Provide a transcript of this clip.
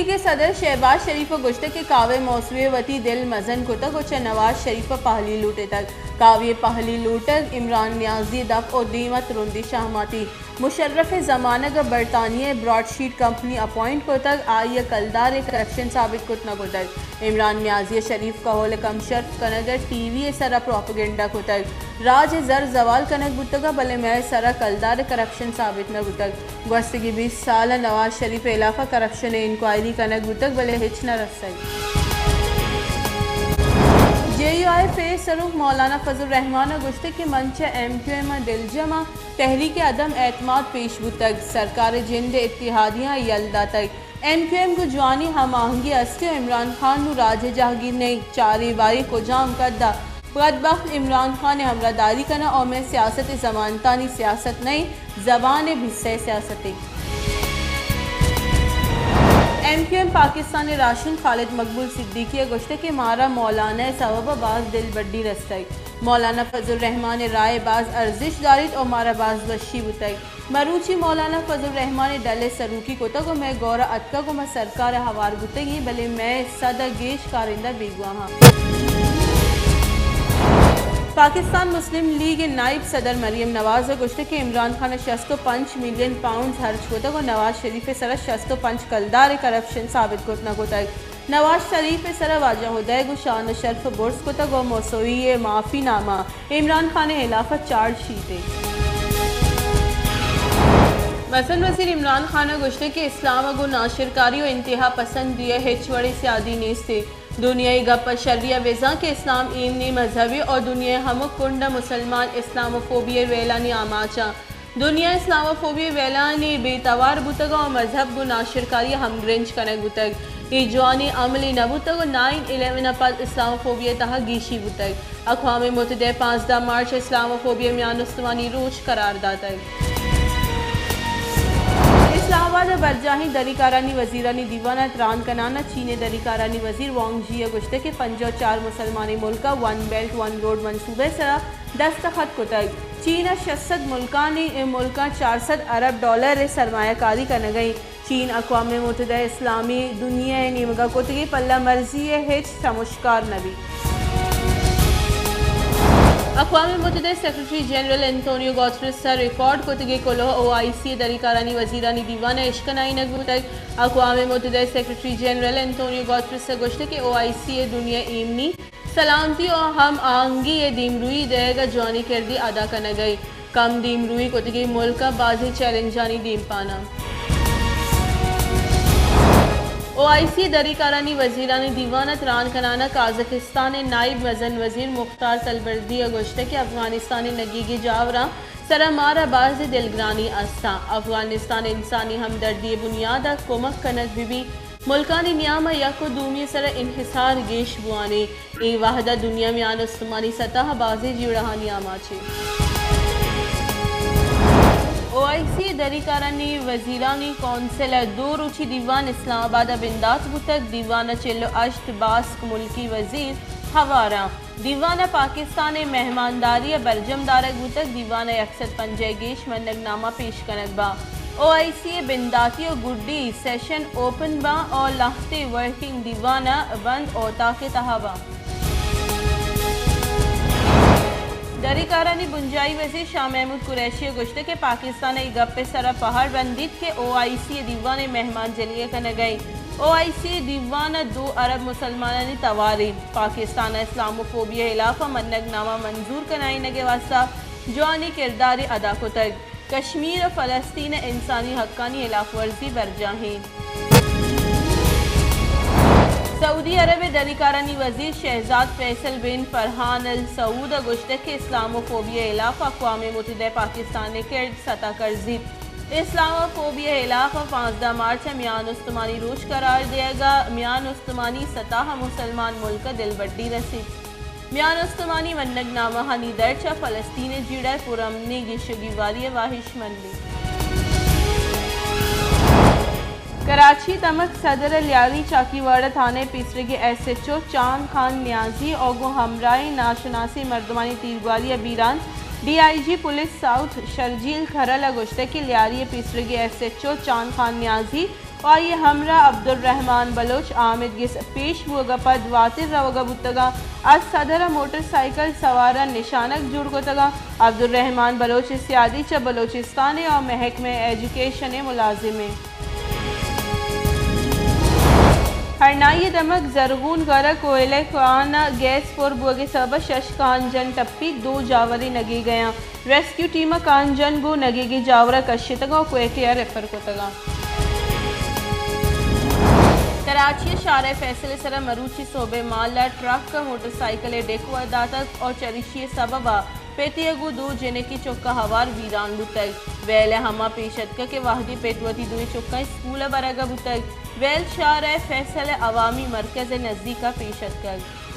کہ صدر شہباز شریف ء گوشتگ کہ کاوہ موسوی ء وتی دل مزن کتگ ء چہ نواز شریف ء پہلی لوٹتگ۔ کاوی ء پہلی لوٹگ عمران نیازی ء دپ ء دیم ء ترندی شہماتی۔ مشرف ء زمانگ ء برطانیہ ء براڈ شیٹ کمپنی اپوائنٹ کتگ، آئی ء کلدار ء کرپشن ثابت کت نہ کتگ۔ عمران نیازی ء شریف کہول ء کم شرف کنگ ء ٹی وی ء سرا پروپیگنڈا کتگ۔ راج ء زر زوال کنگ بوتگ ء بلے مئے سرا کلدار ء کرپشن ثابت نہ بوتگ۔ گوستگیں بیست سال ء نواز شریف ء ہلاف ء کرپشن ء انکوائری کنگ بوتگ بلے ہچ نہ رستگ۔ جے یو آئی ء سروک مولانا فضل الرحمان ء گوشتگ کہ من چہ ایم کیو ایم ء دلجم آں، تحریک عدم اعتماد پیش بوتگ، سرکار ء جند ء اتحادیاں یل داتگ۔ ایم کیو ایم گوں جوانی ہم آہنگی است ء عمران خان نوں راج ء جہگیر نہ انت، چاریں باریں کجام کد ء بدبخت عمران خان ء ہمراہداری کناں، او مئے سیاست ء زمانتانی سیاست نہ انت، زبان ء بھسہ ء سیاست انت۔ ایم کیو ایم پاکستان ء راہشون خالد مقبول صدیقی ء گوشتگ کہ مارا مولانا ء سوب ء باز دلبڈی رستگ۔ مولانا فضل الرحمان ء رائے باز ارزشت داریت او مارا باز وشی بوتگ۔ مروچی مولانا فضل الرحمان ء ڈل ء سروکی کتگ و مئے گور ء اتکگ و ما سرکار ء ہوار بوتگیں، بلے مئے سد ء گیش کارندہ بیگواہ آں۔ پاکستان مسلم لیگ ء نائب صدر مریم نواز ء گوشتگ کہ عمران خان ء شست و پنچ ملین پاؤنڈز ہرچ کتگ و نواز شریف ء سرا شست و پنچ کلدار ء کرپشن ثابت کت نہ کتگ۔ نواز شریف ء سرا واجہ ہدئے گوں شان ء شرف ء برز کتگ و موسوی ء معافی نامہ عمران خان ء ہلاف ء چارج شیٹ ء۔ مزن وزیر عمران خان ء گوشتگ کہ اسلام ء گوں ناشرکاری و انتہا پسندی ء ہچ وڑیں سیادی نیست ء دنیا ء گپ ء شری ء بزاں کہ اسلام ایمنی مذہبے و دنیا ء ہمک کنڈ ء مسلمان اسلاموفوبی ء ویلانی آماچ آں۔ دنیا اسلاموفوبی ء ویلانی بے توار بوتگ ء مذہب گوں ناشرکاری ء ہمگرنچ کنگ بوتگ۔ اے جوانیں عملے نہ بوتگ ء نائن الیون ء پد اسلاموفوبی ء تہا گیشی بوتگ۔ اقوام متحدہ ء پانزدہ مارچ ء اسلاموفوبی ء میان استمانی روچ قرار داتگ۔ اسلام آباد ء برجاہیں دری کارانی وزیرانی دیوان ء تران کنان ء چین ء دری کارانی وزیر وانگ جی ء گوشتگ کہ پنجاہ و چار مسلمانیں ملک ء ون بیلٹ ون روڈ منصوبہ ء سرا دستخط کتگ۔ چین ء شش سد ملکانی، ملکاں چار سد ارب ڈالر ء سرمایہ کاری کنگ ء انت۔ چین اقوام متحدہ ء اسلامی دنیا ء نیمگ ء کتگیں پلہ مرزی ء ہچ شمشکار نہ بیت۔ اقوام متحدہ ء سیکرٹری جنرل انتونیو گوترس ء ریکارڈ کتگیں کلوہ او آئی سی ء دری کارانی وزیرانی دیوان ء اشکنائینگ بوتگ۔ اقوام متحدہ ء سیکرٹری جنرل انتونیو گوترس ء گوشتگ کہ او آئی سی ء دنیا ء ایمنی سلامتی ء ہم آہنگی ء دیمروئی دئیگ ء جوانیں کردے ادا کنگ ء کم دیمروئی کتگیں ملک ء بازیں چیلنجانی دیمپان ء۔ او آئی سی ء دری کارانی وزیرانی دیوان ء تران کنان ء قازقستان ء نائب مزن وزیر مختار تلبردی ء گوشتگ کہ افغانستان ء نگیگیں جاوراں سرا مارا بازیں دلگرانی است آں۔ افغانستان ء انسانی ہمدردی ء بنیاد ء کمک کنگ بہ بیت۔ ملکانی نیام ء یک ء دومی ء سرا انحصار گیش بوان ایں۔ اے وہد ء دنیا میان استمانی سطح ء بازیں جیڑہانی آماچ ایں۔ او آئی سی ء دری کارانی وزیرانی کونسل ء دو روچی دیوان اسلام آباد ء بندات بوتگ۔ دیوان ء چل ء ہشت باسک ملکی وزیر ہوار آں۔ دیوان ء پاکستان ء مہمانداری ء برجم دارگ بوتگ۔ دیوان ء یک سد پنجاہ ء گیش منگ نامہ پیش کنگ باں۔ او آئی سی ء بنداتی ء گڈی سیشن اوپن باں ء لہتے ورکنگ دیوان ء بند اوتاک ء تہا باں۔ دری کارانی بنجاہی وزیر شاہ محمود قریشی ء گوشتگ کہ پاکستان ء اے گپ ء سرا پہر بندیت کہ او آئی سی ء دیوان ء مہمان جلی ء کنگ ء انت۔ او آئی سی ء دیوان ء دو ارب مسلمانانی توار انت۔ پاکستان ء اسلاموفوبیا ء ہلاف ء منگ نامہ منظور کنائینگ ء واستہ جوانیں کردارے ادا کتگ۔ کشمیر ء فلسطین ء انسانی حقانی ہلاف ورزی برجاہ انت۔ سعودی عرب ء دری کارانی وزیر شہزاد فیصل بن فرحان ال سعود ء گوشتگ کہ اسلاموفوبیا ء ہلاف ء اقوام متحدہ ء پاکستان ء کرد ستا کرزیت۔ اسلاموفوبیا ء ہلاف ء پانزدہ مارچ ء میان استمانی روچ قرار دیگ ء میان استمانی سطح ء مسلمان ملک ء دلبڈی رسیت۔ میان استمانی منگ نامہانی درچ ء فلسطین ء جیڑہ ء پرامنیں گیشگیواری ء واہشمند انت۔ کراچی، دمگ صدر ء لیاری چاکیواڑہ تھانہ ء پیسریگیں ایس ایچ او چاند خان نیازی ء گوں ہمراہیں ناشناسیں مردمانی تیرگواری ء بیران D I G police south Sharjeel Kharal ء گوشتگ کہ لیاری ء پیسریگیں ایس ایچ او چاند خان نیازی ءُ آئی ءِ ہمراہ عبدالرحمان بلوچ آمید گس پیش بوگ ءَ پد واتر روگ ءَ بوتگ اَنت۔ از صدر ءَ موٹر سائیکل سوار ءَ نشانگ جوڑ کتگ اَنت۔ عبدالرحمان بلوچ ءِ سیادی چہ بلوچستان ءَ ءُ محکمہ ایجوکیشن ءَ ملازم اِنت۔ ہرنائی ءِ دمگ زرغون گار ءَ کوئلہ کان ءَ گیس پر بوگ ءِ سبب ءَ شش کان جن ٹپی، دو جاورے نگیگ ءَ اَنت۔ ریسکیو ٹیم ءَ کان جن گوں نگیگیں جاور ءَ کشتگ ءُ کوئٹہ ءَ ریفر کتگ اَنت۔ کراچی ءِ شارع فیصل ءِ سر ءَ مروچی سہب ءِ مال ءَ ٹرک ءَ موٹر سائیکل ءِ ڈیک ءَ داتگ ءُ چریشی ءِ سبب ءَ پت ءَ گوں دو جنکیں چک ءَ ہوار بیران بوتگ۔ ویل ءِ ہما پیش اتکگ کہ وہدے پت وتی دوئیں چکاں اسکول ءَ برگ ءَ بوتگ، ویل شارع فیصل ءِ عوامی مرکز ءِ نزیک ءَ پیش اتکگ۔